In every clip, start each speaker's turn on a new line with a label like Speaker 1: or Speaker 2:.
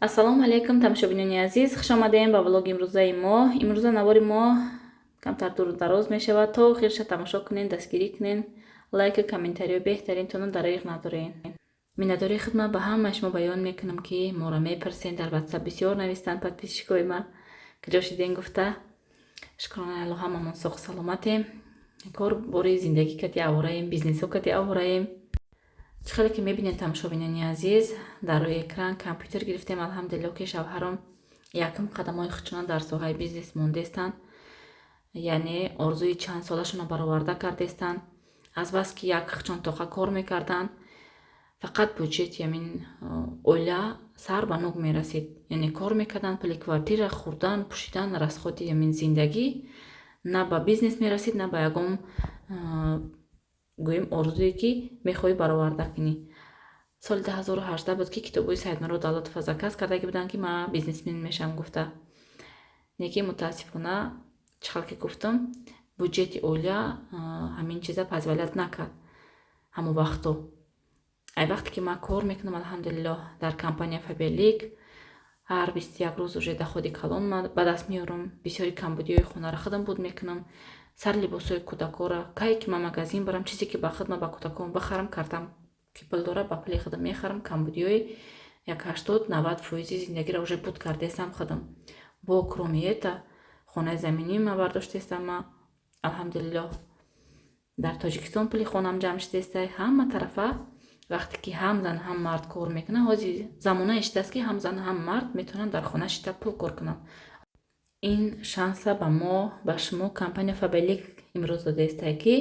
Speaker 1: Ассалому алайкум, тамошобинони азиз, хуш омадем ба влоги имрӯзаи мо. Имрӯза навори мо камтар дуру дароз мешавад. То охирша тамошо кунен, дастгирӣ кунен, лайку комментариё беҳтаринтонро дариғ надорен. Миннатдории худмат ба ҳамаи шумо баён мекунам, ки моро мепурсен. Дар Ватсап бисёр навистанд подписчикои ма, куҷо шиден гуфта. Шукронаи Алло, ҳамамон соғу саломатем. Кор бори зиндагӣ кати авораем, бизнесҳо кати авораем. Чӣ хеле ки мебинед, тамошобинони азиз, дар рӯи экран компютер гирифтем. Алҳамдулилло, ки шавҳаром якум қадамҳои худшона дар соҳаи бизнес мондестанд, яъне орзуи чанд солашонро бароварда кардестанд. Азбаски як хчон тоқа кор мекарданд, фақат бюджети ҳамин оила сар ба нуг мерасид. Яъне кор мекарданд, пули квартира, хӯрдан, пӯшидан, расходи ҳамин зиндагӣ на ба бизнес мерасид, на ба ягон, гӯем, орзуе, ки мехоҳӣ бароварда кунӣ. Соли 2018 буд, ки китобҳои Саидмурод Давлатова заказ кардаги буданд, ки ман бизнесмен мешавам гуфта. Неки мутаассифона, чӣ хел ки гуфтам, бюджети оила ҳамин чиза позволять накард ҳамон вақто. Ай вақте ки ман кор мекунам, алҳамдулиллоҳ, дар компания Фаберлик, ҳар 21 рӯз уже доходи калон ба даст меорам. Бисёри камбудиҳои хонаро худам буд мекунам, сар либосҳои кӯдакҳоро. Кае ки ман магазин барам, чизе ки ба худма ба кӯдакон бихарам, картам ки пул дора, ба пули худам мехарам. Камбудиҳои як 80-90 фоизи зиндагиро уже буд кардестам худам. Бо кроме это хонаи заминӣ ма бардоштестам. Ма, алҳамдулиллоҳ, дар Тоҷикистон пули хонам ҷамъ шудестай. Ҳама тарафа вақте ки ҳам зан, ҳам мард кор мекунанд, ҳозир замонае шудааст, ки ҳам зан, ҳам мард метавонанд дар хона шида пул кор кунанд. Ин шанса ба мо, ба шумо компания Фаберлик имрӯз додаестай, ки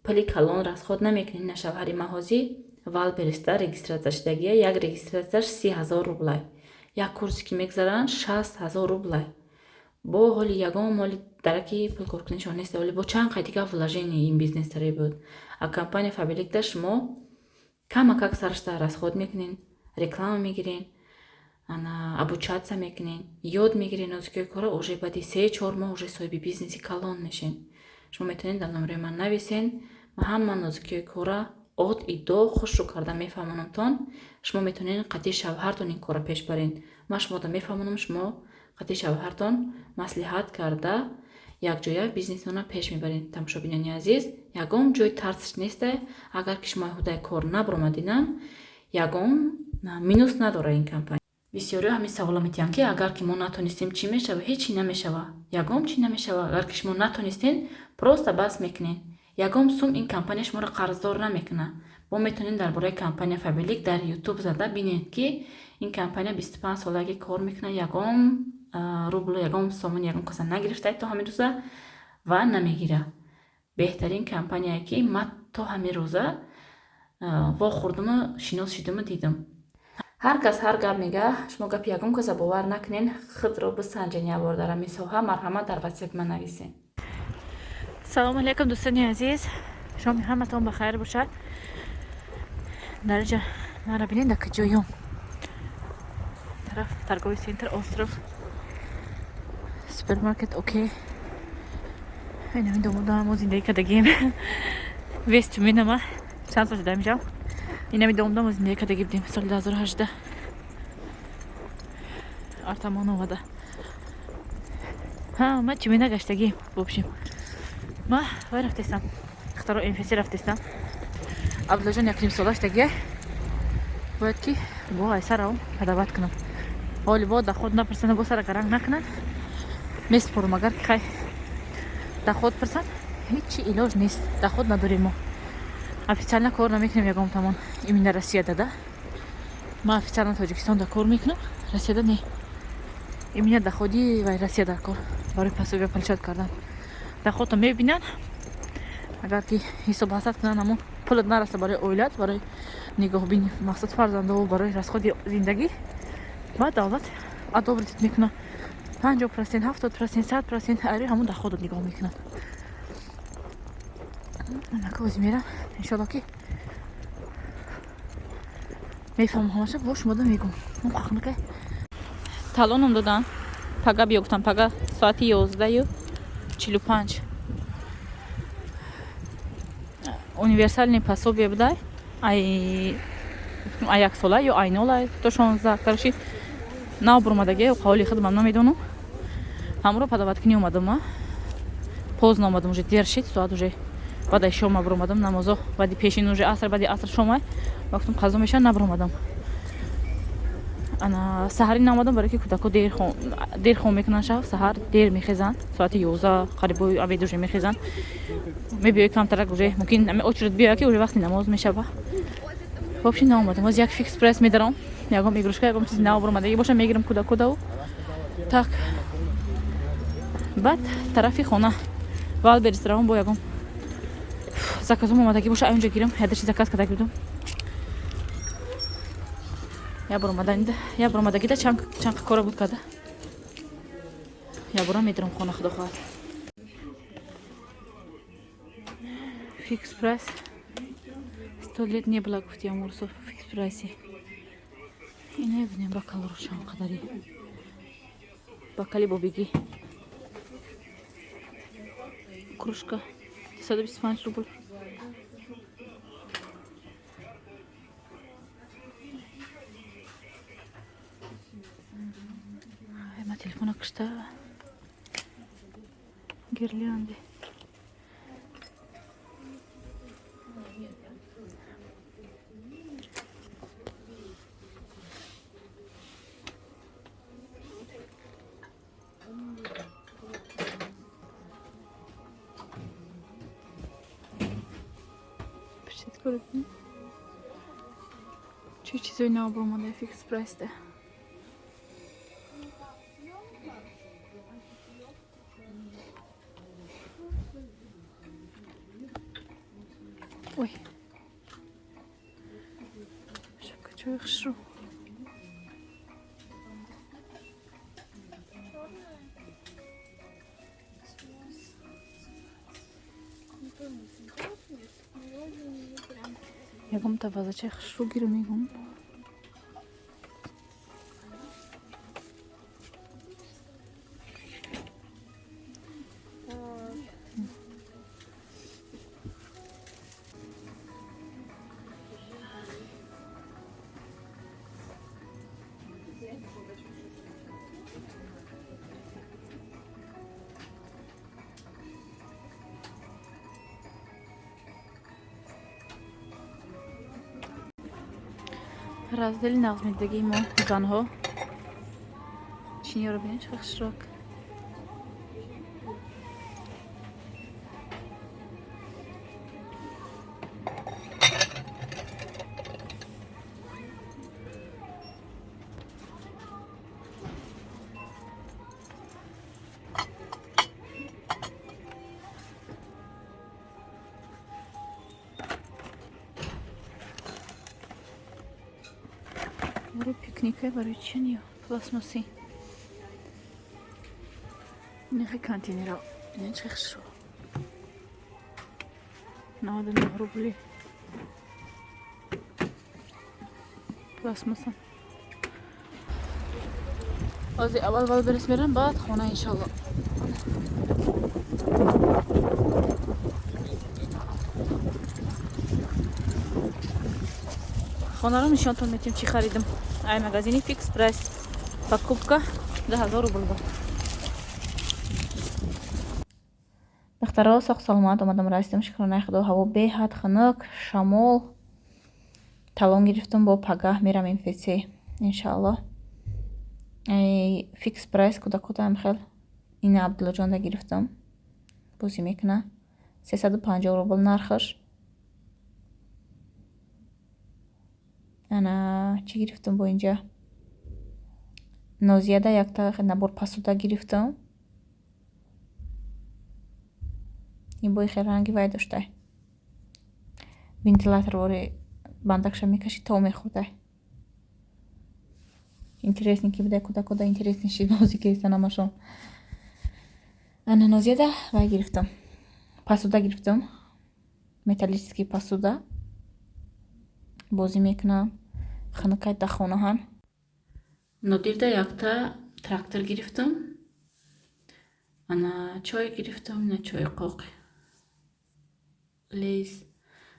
Speaker 1: пули калон расход намекунед. На, шавҳари ма ҳозир Вайлдберриста регистрация шудагия. Як регистрацияш 30 000 рублай, як курсе ки мегзаранд, 60 000 рублай. Бо ҳоли ягон моли дараки пулкоркунишон нест, вале бо чанд қай дигар вложение ин бизнес таре буд. А компания Фаберликда шумо камакак сарашта расход мекунед, реклама мегирен, ана обучаться мекунен, ёд мегирен нозукиҳои кора, уже баъди 3-4 моҳ уже соҳиби бизнеси калон мешен. Шумо метавонед дар номерои ман нависен, ман ҳама нозукиҳои кора от и до хушрӯ карда мефаҳмонамтон. Шумо метавонед қатъи шавҳартон ин корро пеш барен. Ман шумода мефаҳмонам, шумо қатъи шавҳартон маслиҳат карда, якҷоя бизнесона пеш мебаред. Тамошобинони азиз, ягон ҷои тарсш несте. Агар ки шумо ҳудаи кор набаромадинам, ягон минус надора ин компания. Бисёриҳо ҳамин савола метиҳанд, ки агар ки мо натонистем, чӣ мешава? Ҳеҷ чӣ намешава, ягон чӣ намешава. Агар ки шумо натонистен, просто бас мекунед. Ягон сум ин компания шуморо қарздор намекунад. Бо метавонед дар бораи компания Фаберлик дар Ютуб зада бинед, ки ин компания 25 солагӣ кор мекунад, ягон рублу, ягон сомон ягон каса нагирифта то ҳамин рӯза ва намегирад. Беҳтарин компанияе, ки ман то ҳамин рӯза вохӯрдуму шинос шидуму дидам. Ҳар кас ҳар гап мега, шумо гапи ягон каса бовар накунен, худро бисанҷен як бор дар ҳамин соҳа. Марҳамат, дар Ватсапи ман нависен.
Speaker 2: Салому алайкум, дӯстони азиз, шоми ҳаматон ба хайр бошад. Дар инҷа маро бинед, дар куҷоём. Тараф торговый центр Остров, супермаркет Окей. Инами домода мо зиндагӣ кардагием. Весь Тюменама чанд сол шуда инҷа. Инами домода мо зиндагӣ кардагӣ будем соли 2018. Артамоновада ҳа, ма Тюмена гаштагӣ. В общем, ма вай рафтестам, ихтаро МФЦ рафтестам. Абдуллоҷон якним сола шудагия, бояд ки бо айсаравам подавать кунам. Ҳоли бо доход напурсанд, бо сара гаранг накунанд, месупорам. Агар ки хай доход пурсанд, ҳечи илоҷ нест, доход надорем. Мо официально кор намекунем ягон тамон, именно Россияда да. Ман официально Тоҷикистонда кор мекунам, Россияда не. Именно доходи вай Россия дар кор барои пособия получать кардан. Доходто мебинанд, агар ки ҳисоб ҳасад кунанд, ҳамон пулат нараса барои оилат, барои нигоҳбини мақсад фарзандову барои расходи зиндагӣ, баъд давлат одобрить мекунад. 50%, 70%, 100% ари ҳамон доходот нигоҳ мекунад. Анака ози мерам, иншолло ки мефаҳмам ҳамаша, бо шумода мегум. Қахнакай
Speaker 1: Талоном додан, пага биё гуфтам, пага соати 11:45 универсальный пособие будай, ай ай 1 сола ё ай 0 то 16, короче, нав буромадаги, қавли худмам намедонам. Ҳамро подавать кунӣ омадам. Ма поздно омадам, уже дер шид соат, уже баъд ай шома буромадам, намозо баъди пешин, уже аср, баъди аср шомай ва гуфтам қазо меша, набуромадам. Ана саҳарӣ наомадам, барои ки кӯдако дер хом мекунанд, шаб саҳар дер мехезанд, соати 11 қарибои обед уже мехезанд. Мебиёи камтарак, уже мумкин ами очередь биёя, ки уже вақти намоз мешава. Вообще наомадам. Оз як Фикс Прайс медарам, ягон игрушка, ягон чизи нав буромадаги боша, мегирам кӯдакодаву так баъд тарафи хона Вайлдберриз равам, бо ягон заказом омадагӣ боша, ай унҷа гирам. Ядаши заказ кардаги будам, я бор омадагида чанд кора буд карда, я бора медарам хона, худо хоҳад. Фикс Прайс сто лет не было, гуфти амурсо Фикс Прайси. Ине бинем, бакалро чанд қадари, бакали бобигӣ, кружка 125 рубл. Ма телефона кушта. Гирлянды. Чӣ чизои нав баромада Фикс Прайсда? Ой, шапкачои хушрӯ. Ягон вазачаи хушрӯ гиру мегум. Раздели нағзмедагии мо занҳо чиниёро бинед, чӣ хушрок. Барои пикника, барои чини пластмасси нехи контейнера бинед, чӣ хушрӯ, 99 рубли, пластмасса. Ҳозир аввал Вайлдберриз мерам, баъд хона, иншалло. Хонаро нишонтон метиҳем, чӣ харидам ай магазини Фикс Прайс. Покупка 2000 рубл буд.
Speaker 3: Духтаро, соқ саломат омадам, расидам, шукронаи худо. Ҳаво беҳад хунук, шамол. Талон гирифтам, бо пагаҳ мерам МФЦ, иншаалло. Фикс Прайс кӯдакотам хел ина Абдуллоҷонда гирифтам, бозӣ мекуна, 350 рубл нархаш. Ана чӣ гирифтам бо инҷа? Нозияда якта набор посуда гирифтам. Ин бои хел ранги вай доштай. Вентилятор вори бандакша мекашӣ, то мехӯрдай. Интересный ки будай, кӯдакода интересный шид, бозӣ кеста намашон. Ана Нозияда вай гирифтам. Посуда гирифтам. Металлический посуда. Бозӣ мекунам. Хунукай да хонаҳан.
Speaker 1: Нодирда якта трактор гирифтам. Ана чой гирифтам, ина чойи қоқ. Лейс.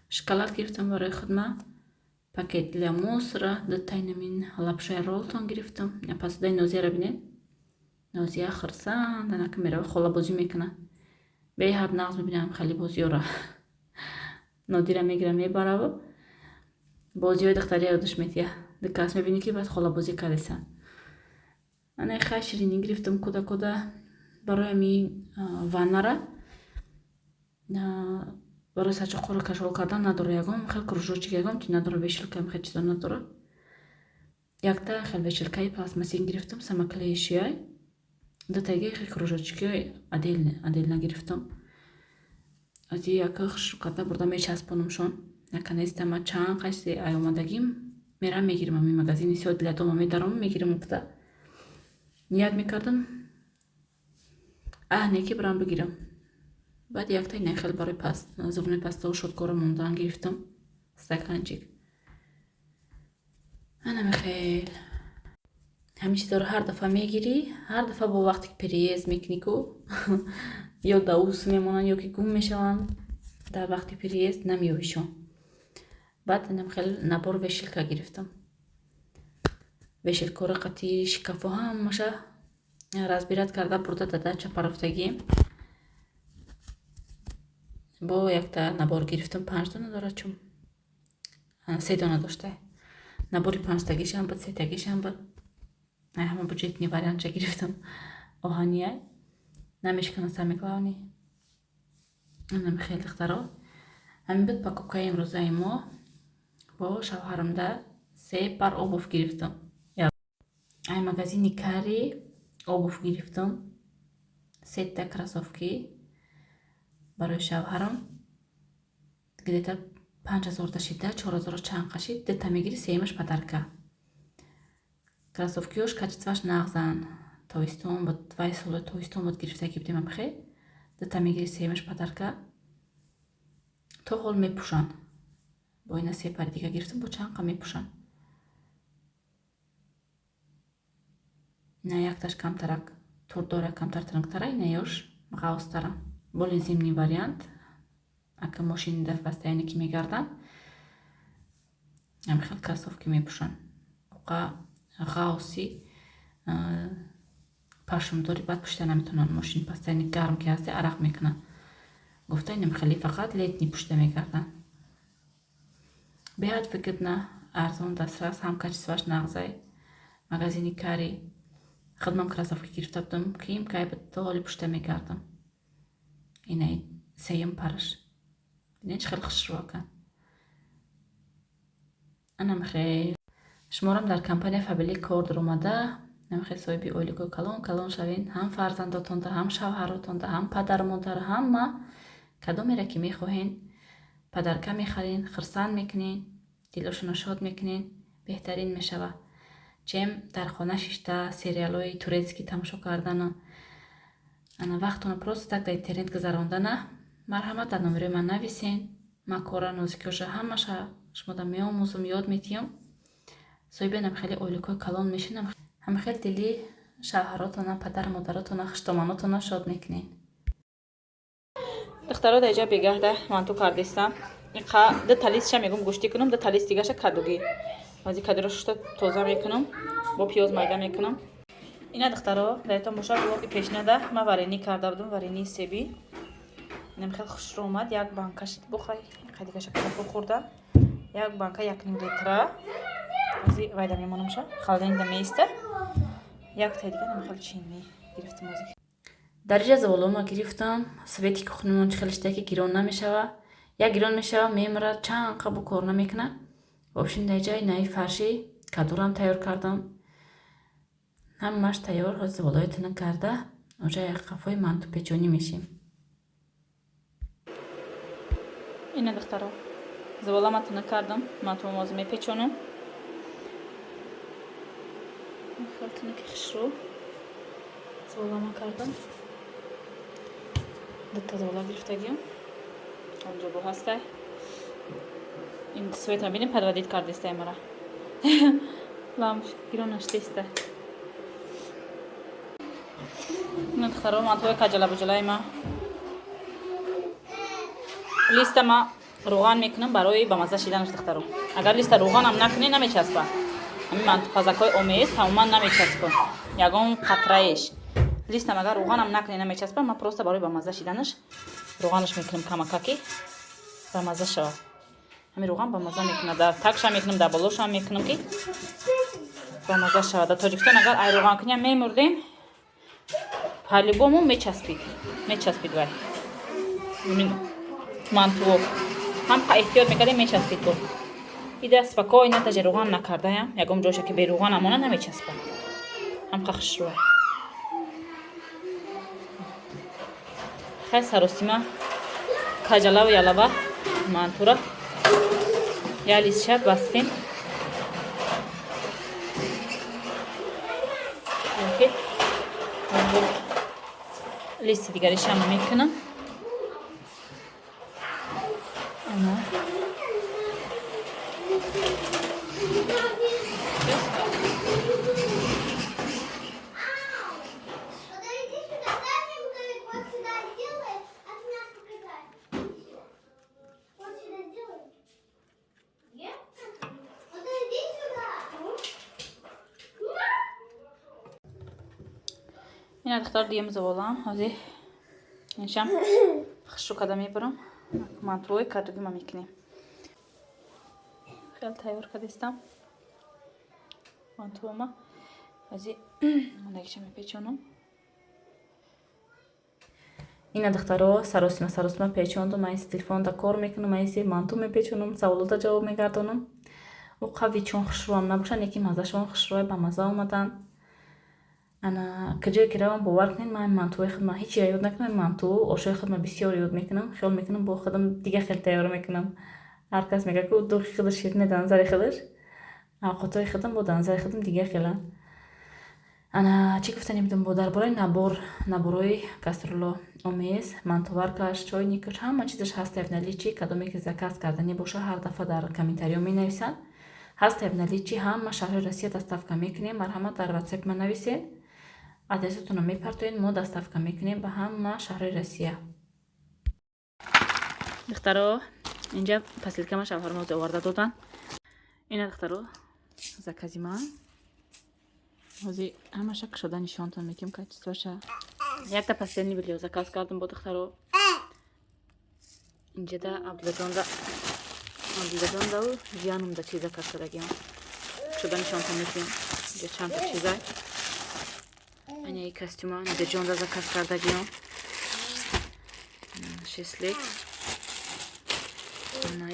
Speaker 1: Шоколад гирифтам барои худма. Пакет для мусора, дутаи намин лапшаи Ролтон гирифтам. Посудаи Нозияро бинед. Нозия хурсанд, анака мерава, холабозӣ мекунад. Беҳад нағз мебинам хеле бозиёро. Нодира мегира, мебараву бозиҳои духтария ёдаш метия. Дукас мебинӣ, ки баъд холабозӣ кардесан. Ана хай ширинӣ гирифтам кӯдакода барои ҳамин ваннара, барои сачоқҳоро кашол кардан надора, ягон хел кружочек, ягон чи надора, вешалка, хел чизо надора. Якта хел вешалкаи пластмассин гирифтам, самоклеющий, дутаги хел кружочки отдельно гирифтам. Аз яка хушрӯ карда бурда мечаспонамшон. Наконец-то ма чанд қашти ай омадагим мерам, мегирам, ҳамин магазини «Всё для дома» медаром, мегирам гуфта ният мекардам, аҳ, не ки бирам бигирам. Баъд якта ина хел барои зубной паставу щёткаро мондан гирифтам, стаканчик. Анами хел ҳамин чизоро ҳар дафъа мегирӣ, ҳар дафъа бо вақте ки переезд мекунӣ ку, ё даус мемонанд, ё ки гум мешаванд, дар вақти переезд намеёбишон. Баъд инам хел набор вешалка гирифтам. Вешалкаро қати шкафо ҳамаша разбирать карда бурда да дача парофтагӣ. Бо якта набор гирифтам, панҷ дона дорад, чун се дона дошта. Набори панҷтагишам буд, сетагишам буд. Ҳама бюджетный вариантша гирифтам. Оҳания, намешкана, самое главное. Анами хеле, духтаро. Ҳамин буд покупкаи имрӯзаи мо. Бо шавҳарамда се пар обувь гирифтам. Ай магазини Кари обувь гирифтам. Сета кроссовки барои шавҳарам. Где-то 5000 дашида, 4000 чанд қашид, дута мегири, сеюмаш подарка. Кроссовкиёш качествоаш нағзанд. Тобистон буд, вай соли тобистон буд, гирифтагӣ будем амхе. Дута мегири, сеюмаш подарка. То ҳол мепӯшанд. Бо ина се пари дига гирифтам, бо чанд қа мепӯшанд. Ина якташ камтарак турдора, камтар тангтара, ина ёш ғавзтара. Более зимний вариант. Ака мошини дар постоянно ки мегарданд, ҳамин хел кроссовки мепӯшанд. Оқа ғавси пашмдори баъд пӯшида наметавонанд, мошини постоянно гарм ки ҳасте, арақ мекунад. Гуфта, инам хеле фақат летний пӯшида мегарданд. Беҳад выгодно, арзон, дастрас, ҳам качествоаш нағзай. Магазини Кари худмам кроссовки гирифта будам, ким кай буд, то ҳоли пӯшида мегардам. Инаи сеюм параш. Бинед, чӣ хеле хушрӯ акан. Анам хел. Шуморам дар компания Фаберлик кор даромада, намхел соҳиби ойликҳои калон калон шавен, ҳам фарзандотонда, ҳам шавҳаротонда, ҳам падару модар, ҳама кадомере ки мехоҳен, подарка мехарен, хурсанд мекунен, дилошонро шод мекунен, беҳтарин мешавад. Чем дар хона шишта сериалҳои турецкий тамошо кардану ана вақтона просто так дар интернет гузарондана. Марҳамат, дар номерои ман нависен, ман кора нозикиёша ҳамаша шумода меомӯзам, ёд метиҳам. Соҳиби анам хеле ойликҳои калон мешинам, ҳама хел дили шавҳаротона, падару модаротона, хуштоманотона шод мекунед.
Speaker 2: Духтаро, дар иҷа бегаҳда манту кардистам. Ду талисша мегум гӯштӣ кунам, ду талис дигаша кадугӣ. Ази кадуро шушта тоза мекунам, бо пиёз майда мекунам. Ина, духтаро, даятон боша, влоги пешинада ман варенье карда будам, вареньеи себӣ. Инам хеле хушрӯ омад, як банка шид, бухай, қадигаша кафо хӯрда. Як банка 1,5 литра. Ази вайда мемонамша, холодильникда меиста. Як таи дига нам хеле чинӣ гирифтам ози.
Speaker 1: Дар иҷа заволома гирифтам. Свети кухнимон чӣ хеле шида, ки гирон намешава. Як гирон мешава, мемирад, чанд қа бу кор намекунад. В общем, дар иҷа инаи фарши кадурам тайёр кардам. Ҳамааш тайёр, ҳозир заволои тунук карда, оҷа як қафои манту печонӣ мешем. Ина, духтаро, зувола ма тунук кардам, мантуам ҳозир мепечонам. Хел тунуки хушрӯ зувола ма кардам. Дута зувола гирифтагиам. Онҷо бо ҳастай. Ин света бинем, подводить кардестай мара. Ламп гирон наштестай. Ина, духтаро, мантуҳои каҷала буҷалаи ма. Листа ма рӯған мекунам барои ба мазза шиданаш, духтаро. Агар листа рӯғанам накунӣ, намечаспа. Ҳамин мантупазакҳои омез тамоман намечаспа. Ягон қатраеш. Листам агар рӯғанам накунӣ, намечаспа. Ма просто барои ба мазза шиданаш рӯғанаш мекунам камакаки ба мазза шавад. Ҳамин рӯған ба мазза мекунад. Дар такшам мекунам, дар болошам мекунам, ки ба мазза шавад. Дар Тоҷикистон агар ай рӯған куням, мемурдем. По-любому мечаспид. Мечаспид вай. Мантуо. Ҳам эҳтиёт мекардем, мечаспид бо. Ида спокойно, даже рӯған накардаям. Ягон ҷоша ки берӯған амона, намечаспа. Ҳам хушрӯя. Хай, саросима каҷалаву ялава мантура я листша бастем. Ки листи дигаришам мекунам. Ана.
Speaker 4: Подойди сюда, дай мне рукавик. Вот сюда сделай, от мяска прикай. Вот сюда сделай. Подойди сюда.
Speaker 1: Ина, духтар, дуюм заволам. Ҳозир иншам хушрӯ карда мебарам. Мантуҳои кардуги ма мекунем. Хеле тайёр кардистам. Мантуома. Ҳозир мондагиша мепечонам. Ина, духтаро, саросима саросима печондум. Ман иси телефонда кор мекунам, ман иси манту мепечонам, саволота ҷавоб мегардонам. Ӯ қави чун хушрӯам набошанд, яки маззашон хушрӯя, ба мазза омаданд. Ана, куҷое ки равам, бовар кунед, ман мантуҳои худма ҳечиро ёд накунам, манту ошои худма бисёр ёд мекунам. Хиёл мекунам, бо худам дига хел тайёр мекунам. Ҳар кас мегӯяд, ки духи худаш ширина дар назари худаш, авқотҳои худам бо дар назари худам дига хеланд. Ана, чӣ гуфтани будам бо дар бораи набор, наборҳои кастрюло, омез, мантоваркаш, чойникаш, ҳама чизаш ҳаст в наличии. Кадоме ки заказ карданӣ боша, ҳар дафъа дар комментариҳо менависанд. Ҳаст в наличии, ҳама шаҳрҳои Россия доставка мекунем. Марҳамат, дар ватсапи ман нависед. Адресатонро мепартоед, мо доставка мекунем ба ҳама шаҳрҳои Россия. Духтаро, инҷа посылкама шавҳарам ҳозир оварда доданд. Ина, духтаро, закази ман. Ҳозир ҳамаша кушода нишонтон мекунем качествоша. Якта постельный бельё заказ кардам бо, духтаро. Инҷада Абдуллоҷондаву ҷиянумда чиз заказ кардагиам. Кушода нишонтон мекунем. Инҷа чандта чизай. Анаи костюма Надирҷонда заказ кардагиам. 6 лет.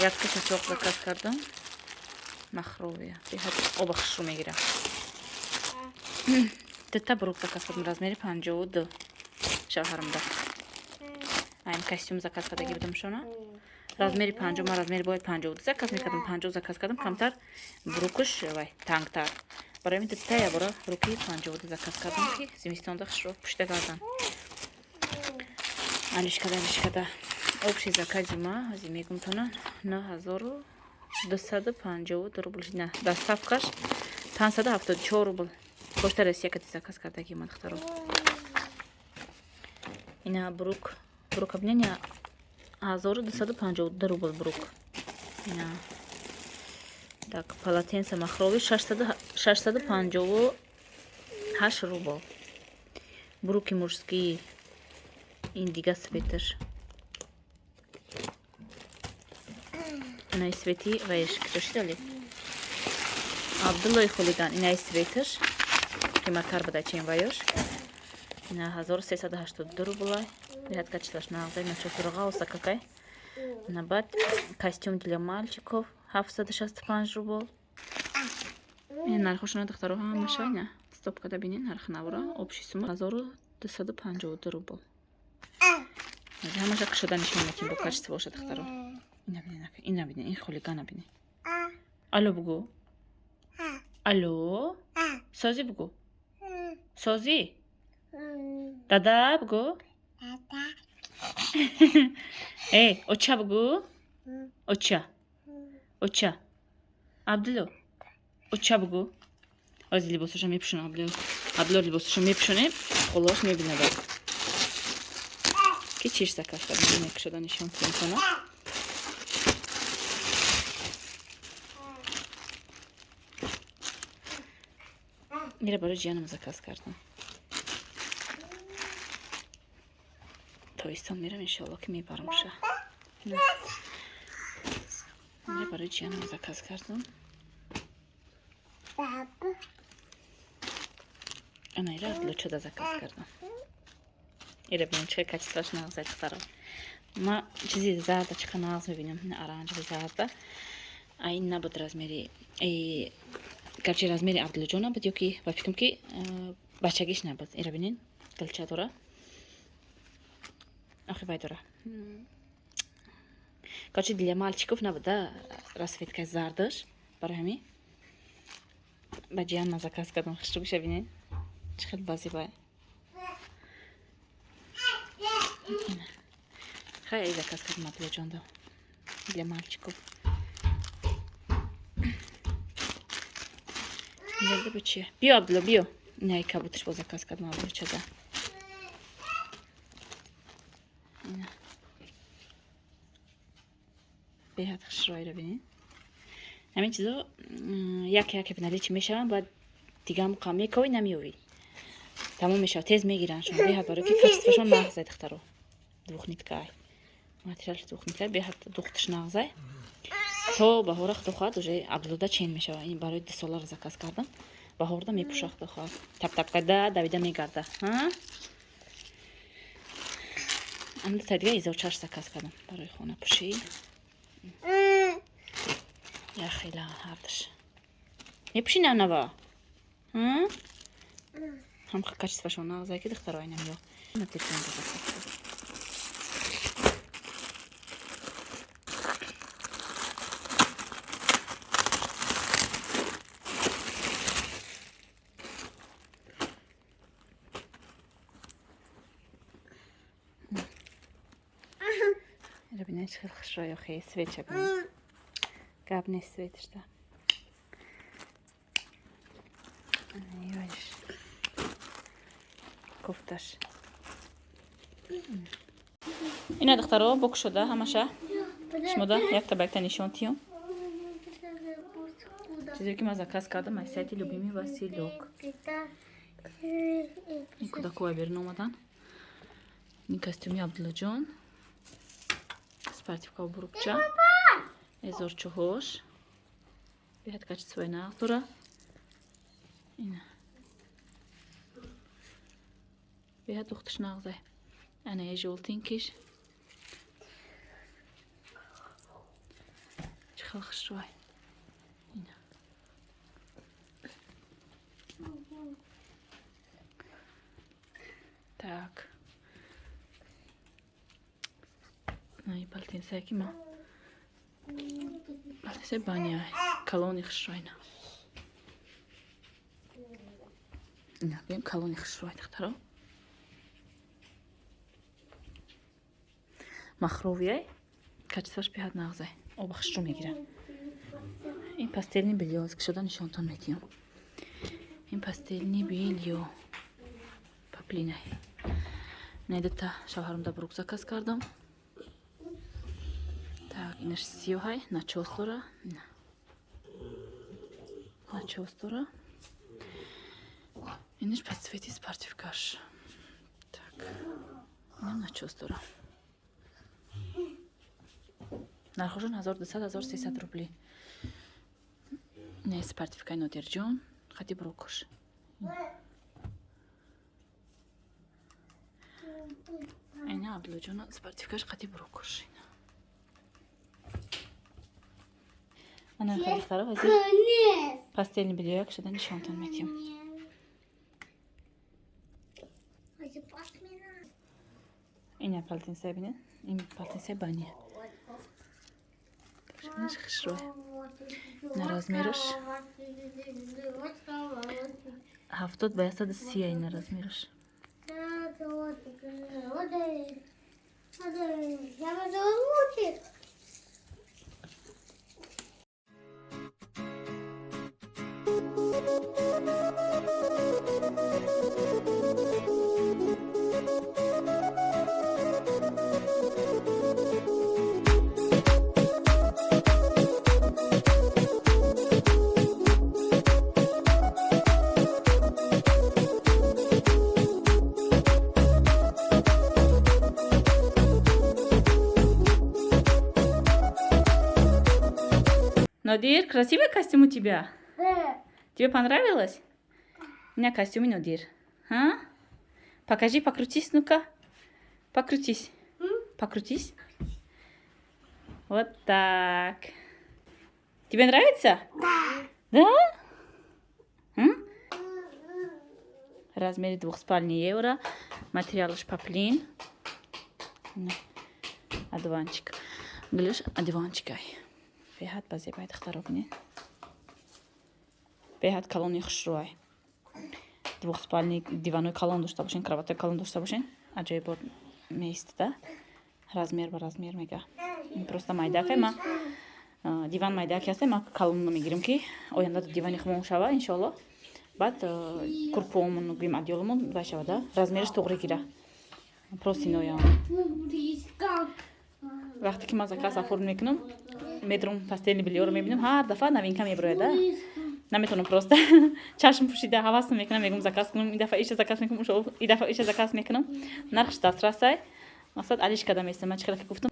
Speaker 1: Якта чачоқ заказ кардам. Махровия. Беҳад оба хушрӯ мегирам. Дута брюк заказ кардам, размери 52 шавҳарамда. Айн костюм заказ кардаги будам шона. Размери 50, ман размери бояд 52 заказ мекардам, 50 заказ кардам, камтар брюкуш вай тангтар. Барои ҳамин дута ябора брюки 52 заказ кардам, ки зимистонда хушрӯ пушта гардан. Алишкада, алишкада. Общий закази ма, ҳозир мегум тона, 9252 рубл. На, доставкаш 574 рубл. Почта Россия кати заказ кардаги ма, духтаро. Ина брюк, брюка бинен, 1252 рубл брюк. Ина. Так, полотенце махровый 658 рубл. Брюки мужские. Ин дига цветаш. Инаи цвети ваеш куҷо шидали? Абдуллои хулиган, инаи цветаш қиматтар буда, чем ваёш. Ина 1382 рубла. Беҳад качествош нағзай, начосурғауса какай. Ина баъд костюм для мальчиков 765 рубл. Ин нархошона, духтаро, ҳамаша ина стопкада бинен, нархи навора, общий сумма 1252 рубл. Ҳамаша кушода нишон метем бо качество боша, духтаро.
Speaker 2: Ина бинед, ина бинед, ин хулигана бинед. Алло бугӯ. Алло. Созӣ бугӯ. Созӣ. Дада бугӯ. Э, оча бугӯ. Оча. Оча. Абдулло. Оча бугӯ. Ози либосаша мепӯшонам Абдулло. Абдулло либосаша мепӯшонем, холааш мебинад. Ки чиш заказ кардам, мекушода нишон телефона. Ира барои ҷиянам заказ кардам. Тобистон мерам, иншоалло, ки мебарамша. Ира барои ҷиянам заказ кардам. Ана ира Абдуллочада заказ кардам. Ира бинем чӣ качествоаш нағзай, духтаро. Ма чизи зарда чӣ қа нағз мебинам, оранжевый зарда. А ин набуд размери, гарчи размери Абдуллоҷон набуд, ё ки ба фикрам ки бачагиш набуд. Ира бинен, гулча дора. Охи вай дора. Короче, для мальчиков набуд, да, расцветкаи зардаш. Барои ҳамин ба ҷиян ман заказ кардам. Хушрӯша бинед. Чӣ хел базибай. Хай заказ кардам Абдуллоҷон да. Для мальчиков. Инҷа бо чия? Биё, Абдулло, биё. Ина кабуташ бо заказ кардам Абдуллочада. Ина. Беҳад хушрӯйро бинед. Ҳамин чизо яке яке наличи мешаванд, баъд дига муқа мековӣ, намеёвӣ. Тамом мешавад, тез мегиранд шумо. Беҳад барои ки качествошон нағзай, духтаро. Двухниткай. Материал двухнитка, беҳад духташ нағзай. То баҳора худо хоҳад уже Абдуллода чен мешавад. Ин барои 2 соларо заказ кардам. Баҳорда мепӯша худо хоҳад. Тап-тап карда давида мегарда. Ҳа? Ам дута дига изорчаш заказ кардам барои хонапӯшӣ. Яхела ҳардаш. Мепӯшӣ нава? Ҳа? Ҳам качествошон нағзай ки духтаро айнам ё. Бинед чӣ хел хушрӯй охи свеча бинед. Гап нест светашда. Ёш. Кофташ. Ина духтаро бокушода ҳамаша. Шумода якта ба якта нишон тиём. Чизе ки ман заказ кардам аз сайти Любимый Василёк. Ин кӯдакҳо берун омадан. Ин костюми Абдуллоҷон. Спортивка бурукча. Эзорчуҳош. Беҳад качествои нағз дора. Ина. Беҳад духташ нағзай. Ана е жёлтенькиш. Чӣ хел хушрӯй. Ина. Так. Ай полотенце ки ма. Полотенце баня. Калони хушрӯйна. Ина, бим калони хушрӯй, духтаро. Махровияй. Качествош беҳад нағзай. Оба хушрӯ мегирад. Ин постельный бельё кушода нишонтон медиҳам. Ин постельный бельё поплинай. Ина дута шавҳарам брук заказ кардам. Так, инаш сиёҳай, начос дора. Ина. Начос дора. Инаш по цвети спортивкаш. Так. Инам начос дора. Нархошон 1200-1300 рубли. Не спортивкаи Нодирҷон, хати брукош. Ина Абдуллоҷон спортивкаш қати брукош. Ана духтаро ҳозир постельный бельё як шуда нишонтон медиҳам. Ина полотенце бинед. Ин полотенце баня. Инаш хушрӯй. Ина размераш 70 ба 130, ина размераш. Нодир, красивый костюм у тебя?
Speaker 4: Да.
Speaker 2: Тебе понравилось? У меня костюм, Нодир. А? Покажи, покрутись, ну-ка. Покрутись. Покрутись. Вот так. Тебе нравится?
Speaker 4: Да.
Speaker 2: Да? М? Размер двухспальный евро. Материал поплин. Одуванчик. Гулюш, одуванчик. Ай. Беҳад ба зебай, духтаро, бинед, беҳад калони хушрӯай. Двухспальный диванои калон дошта бошен, кроватои калон дошта бошен, аҷоибот меистода. Размер ба размер мега. Просто майдакай ма диван майдаки ҳастай, ма калонно мегирем, ки оянда дивани хумон шава, иншоалло. Баъд курпоомон, гӯем, одеяломон вай шавада, размераш туғри гира. Просто иноя вақте ки ман заказ оформ мекунам, медрум, постельный бельёро мебинам, ҳар дафъа новинка мебирояда, наметавонам, просто чашм пӯшида ҳавасм мекунам, мегӯм, заказ кунам, ин дафъа иша заказ мекунам, и дафъа иша заказ мекунам. Нархш дастрасай, мақсад алиш карда местам. Ман чӣ хеле гуфтам,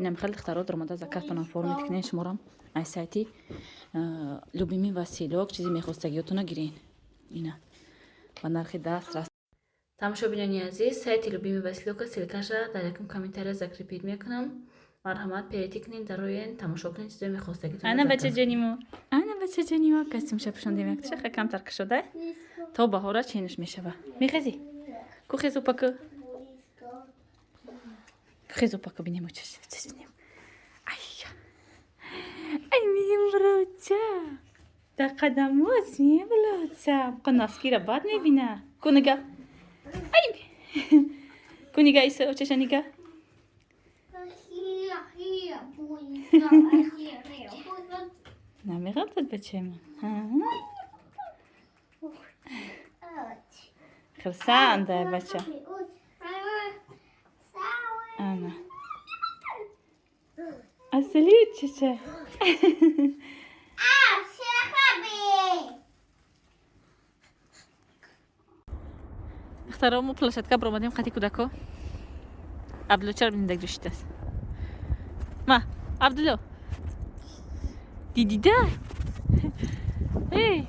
Speaker 2: инам хеле, духтаро, даромада заказтон оформить кунед. Шуморам ай сайти Любимый Василёк чизе мехостагиётона гирен, ина ба нархи дастрас. Тамошобинони азиз, сайти Любимый Василёка ссылкаша дар якум комментария закрепить мекунам. Марҳамат, перейти кунед, дароен, тамошо кунед, чизое мехостагитон. Ана, бачаҷонимо, ана, бачаҷонимо, костюмша пӯшондем, якташа камтар кушода, то баҳора ченаш мешава. Мехезӣ ку, хезу паку, хезу паку, бинем, бинем. Ай, ай, мемброча, дар қадамоз меблоца, носкира бад мебина. Ку нига, ай, ку нига, иса очаша нига. Намеғалтад, бачаи ман хурсанда, бача. Ана, асали чача. Духтаро, мо площадка баромадем қати кӯдако. Абдулло чаро бинда гирифтааст? Ма, Абдулло, дидида, эй,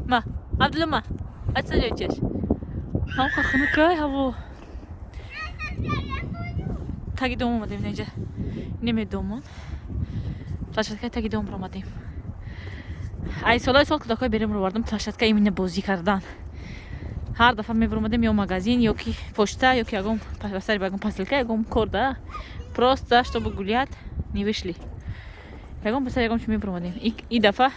Speaker 2: ма, Абдулло, ма, асали чаш. Ҳам хунукай ҳаво. Таги дом омадем, инҷа немедомон, площадкаи таги дом баромадем. Ай солаи сол кӯдакҳои берем ровардам площадка, именно бозӣ кардан. Ҳар дафъа мебаромадем ё магазин, ё ки почта, ё ки ягон сари ба ягон посылка, ягон кор да, просто чтобы гулять не вышли, ягон ба сари ягон чи мебаромадем. И дафъа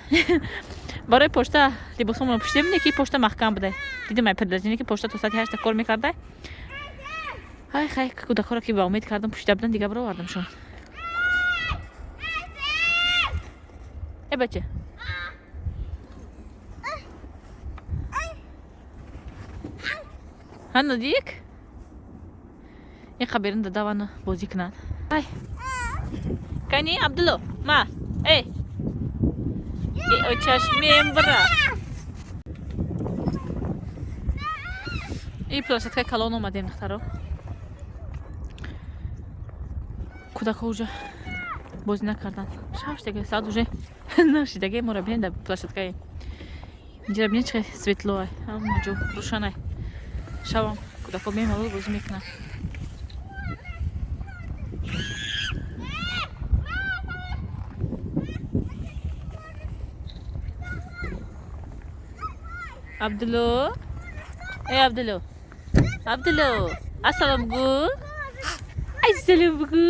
Speaker 2: барои почта либосҳомонро пӯшидем, не ки почта маҳкам буда. Дидем ай предложение, ки почта то соати 8 кор мекарда. Ай хай, кӯдакҳоро ки ба умед кардам, пӯшида буданд, дига баровардамшон. Э, бача, ҳа, Нодик, иқа берун дадавана бозӣ кунанд. Ай, кани, Абдулло, ма, эй, очаш мембра. И площадкаи калон омадем, духтаро. Кӯдакҳо уже бозӣ накарданд, шав шидаги, соат уже нашидаги. Моро бинед, дар площадкаи инҷара бинед, чӣ светло ай, ҳама ҷо рӯшанай. Шавам кӯдакҳо бемалол бозӣ мекунанд. Абдулло, эй, Абдулло, Абдулло, ассалом гӯ, ассалом гӯ.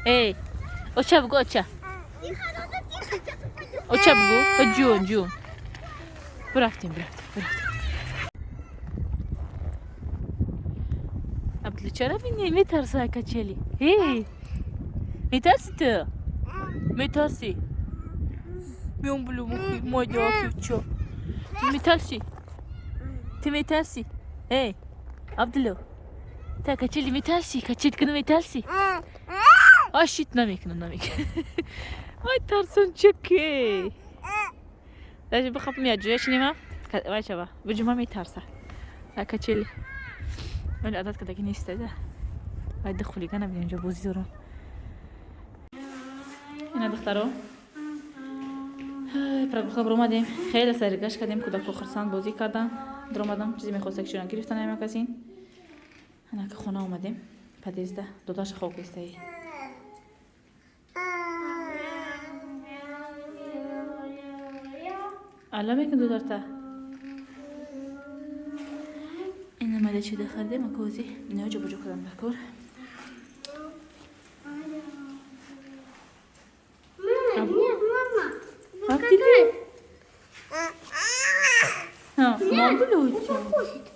Speaker 2: Эй, оча бугӯ, оча.
Speaker 4: Тихо, надо тихо, сейчас упадет.
Speaker 2: Оча бугӯ. Ҷун, ҷун. Бурафтем, бурафтем, бурафтем. Абдулло, чара бини метарса качели? Эй, метарси ту? Метарси? Миём булу мухи мадяки чо. Ту метарси? Ту метарси? Эй, Абдулло. Та качели метарси? Качет кунам метарси? Ашит намекунам, намекунам. Ай, тарсончаке. Даже бихап меяд ҷоя шинема. Вай шава. Буҷума метарса. Та качели. Вале адат кардаги неста. Вай ду хулигана бинем инҷо бозӣ дорам. Ина духтаро. Прогулка баромадем. Хеле саргашт кардем, кӯдакҳо хурсанд бозӣ карданд. Даромадам, чизе мехоста ки шуна гирифтан ай магазин. Анака хона омадем. Подъезда додаша хоб гистаи. Алла мекун додарта. Ина мада чида хардем, акози. Ино ҷобаҷо кардам дар кор.
Speaker 4: Мама, нет, мама.
Speaker 2: Абдулло. Ҳа, ман було.
Speaker 4: Укусит.